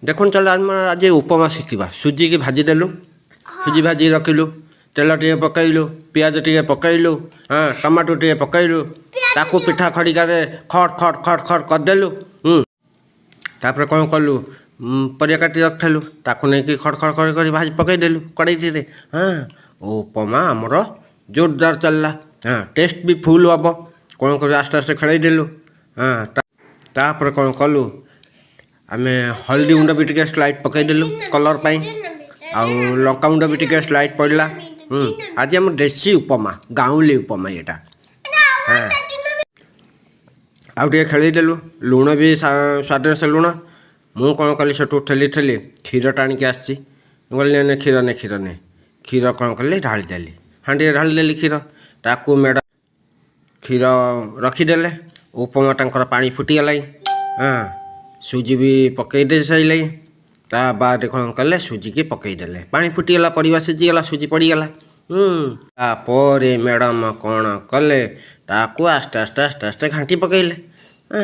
ଦେଖନ୍ତୁ, ଚାଲ ଆମେ ଆଜି ଉପମା ଶିଖିବା। ସୁଜିକି ଭାଜିଦେଲୁ, ସୁଜି ଭାଜି ରଖିଲୁ। ତେଲ ଟିକେ ପକାଇଲୁ, ପିଆଜ ଟିକେ ପକାଇଲୁ, ହଁ, ଟମାଟୋ ଟିକେ ପକାଇଲୁ। ତାକୁ ପିଠା ଖଡ଼ିକାରେ ଖଟ ଖଟ ଖଟ ଖଟ କରିଦେଲୁ। ତାପରେ କ'ଣ କଲୁ? ପରିବା କାଟି ରଖିଥିଲୁ, ତାକୁ ନେଇକି ଖଡ଼ ଖଡ଼ ଖଡ଼ କରି ଭାଜି ପକାଇଦେଲୁ କଡ଼େଇଟିରେ। ହଁ, ଉପମା ଆମର ଜୋରଦାର ଚାଲିଲା। ହଁ, ଟେଷ୍ଟ ବି ଫୁଲ୍ ହେବ। କ'ଣ କରିବୁ? ଆସ୍ତେ ଆସ୍ତେ ଖେଳେଇ ଦେଲୁ। ହଁ, ତାପରେ କ'ଣ କଲୁ ଆମେ? ହଳଦୀ ଗୁଣ୍ଡ ବି ଟିକେ ସ୍ଲାଇଟ୍ ପକାଇଦେଲୁ କଲର୍ ପାଇଁ, ଆଉ ଲଙ୍କା ଗୁଣ୍ଡ ବି ଟିକେ ସ୍ଲାଇଟ୍ ପଡ଼ିଲା। ଆଜି ଆମ ଦେଶୀ ଉପମା, ଗାଉଁଲି ଉପମା ଏଇଟା। ହଁ, ଆଉ ଟିକେ ଖେଳେଇ ଦେଲୁ। ଲୁଣ ବି ସ୍ୱାଦ ଅନୁସାରେ ଲୁଣ। ମୁଁ କ'ଣ କଲି? ସେଠୁ ଠେଲି ଠେଲି କ୍ଷୀରଟା ଆଣିକି ଆସିଛି। ମୁଁ କହିଲି, ନେ ନେ, କ୍ଷୀର ନେ, କ୍ଷୀର ନେ। କ୍ଷୀର କ'ଣ କଲି? ଢାଳିଦେଲି, ହାଣ୍ଡିରେ ଢାଳିଦେଲି କ୍ଷୀର। ତାକୁ ମେଡ଼ କ୍ଷୀର ରଖିଦେଲେ। ଉପମା ତାଙ୍କର ପାଣି ଫୁଟିଗଲାଣି। ହଁ, ସୁଜି ବି ପକାଇ ଦେଇ ସାରିଲେଣି। ତା ବାଦ କ'ଣ କଲେ? ସୁଜିକି ପକାଇଦେଲେ। ପାଣି ଫୁଟିଗଲା, ପରିବା ସିଝିଗଲା, ସୁଜି ପଡ଼ିଗଲା। ତାପରେ ମ୍ୟାଡ଼ାମ କ'ଣ କଲେ? ତାକୁ ଆସ୍ତେ ଆସ୍ତେ ଆସ୍ତେ ଆସ୍ତେ ଘାଣ୍ଟି ପକାଇଲେ। ହଁ,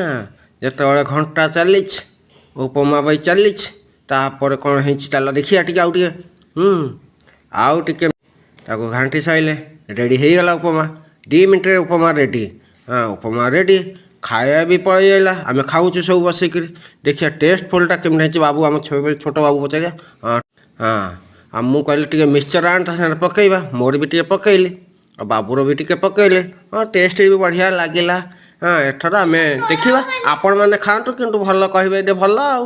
ଯେତେବେଳେ ଘଣ୍ଟା ଚାଲିଛି, ଉପମା ବି ଚାଲିଛି। ତାପରେ କ'ଣ ହେଇଛି ଚାଲ ଦେଖିବା ଟିକେ। ଆଉ ଟିକେ, ଆଉ ଟିକେ ତାକୁ ଘାଣ୍ଟି ସାରିଲେ, ରେଡ଼ି ହେଇଗଲା ଉପମା। 2 ମିନିଟ୍ରେ ଉପମା ରେଡ଼ି। ହଁ, ଉପମା ରେଡ଼ି, ଖାଇବା ବି ପଳେଇ ଆଇଲା। ଆମେ ଖାଉଛୁ ସବୁ ବସିକିରି। ଦେଖିବା ଟେଷ୍ଟ ଫୁଲଟା କେମିତି ହେଇଛି। ବାବୁ, ଆମ ଛୋଟ ବାବୁ ପଚାରିବା। ହଁ, ଆଉ ମୁଁ କହିଲି, ଟିକେ ମିକ୍ସଚର୍ ଆଣ, ତା ସାଙ୍ଗରେ ପକେଇବା। ମୋର ବି ଟିକେ ପକେଇଲି ଆଉ ବାବୁର ବି ଟିକେ ପକେଇଲେ। ହଁ, ଟେଷ୍ଟ ବି ବଢ଼ିଆ ଲାଗିଲା। ହଁ, ଏଥର ଆମେ ଦେଖିବା। ଆପଣମାନେ ଖାଆନ୍ତୁ, କିନ୍ତୁ ଭଲ କହିବେ ଯେ ଭଲ ଆଉ